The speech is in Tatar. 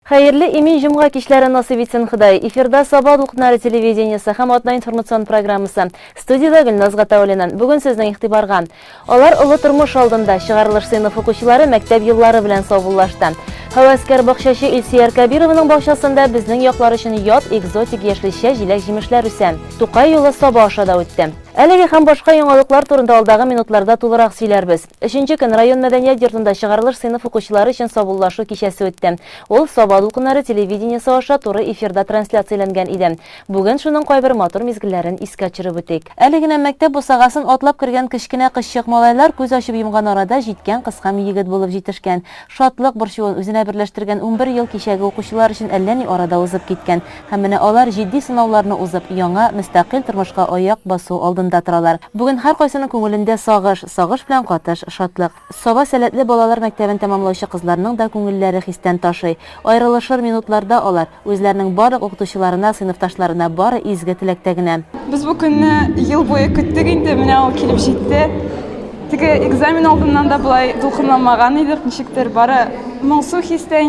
Хәерле имин җомга кичләре насыйп итсен Ходай. Эфирда Саба дулкыннары телевидениесе һәм атна информацион программасы. Студиядә Гөлназ Гатауллина. Бүген сезнең игътибарга. Алар олы тормыш алдында чыгарылыш сыйныф укучылары мәктәп еллары белән саубуллашты. Һәвәскәр бакчачы Илсөяр Кәбированың бакчасында безнең яклар өчен ят экзотик яшелчә, җиләк-җимешләр үсә. Тукай юлы Саба аша да үтте. Әлеге һәм башка яңалыклар турында алдагы минутларда тулырак сөйләрбез. Өченче көн район мәдәният йортында чыгарылыш сыйныф укучылары өчен саубуллашу кичәсе үтте. Ул Саба дулкыннары телевидениесе аша туры эфирда трансляцияләнгән иде. Бүген шуның кайбер матур мизгелләрен искә төшереп үтик. Әле генә мәктәп бусагасын атлап кергән кечкенә кызчык малайлар күз ачып йомган арада җиткән кыз һәм егет булып җитешкән. Шатлык борчуын үзенә берләштергән 11 ел кичәге укучылар өчен әллә ни арада узып киткән. Һәм менә алар җитди сынауларны узып, яңа, мөстәкыйль тормышка аяк басу алдында торалар. Бүген һәркайсының күңелендә сагыш, сагыш белән катыш шатлык. Саба сәләтле балалар мәктәбен тәмамлаучы кызларның да күңелләре хистән ташый. Аерылышыр минутларда алар, үзләренең барлык укытучыларына, сыйныфташларына бары изге теләктә генә. Без бу көнне ел буе көттек инде, менә ул килеп җитте. Теге экзамен алдыннан да болай дулкынланмаган идек, ничектер бары моңсу хистә.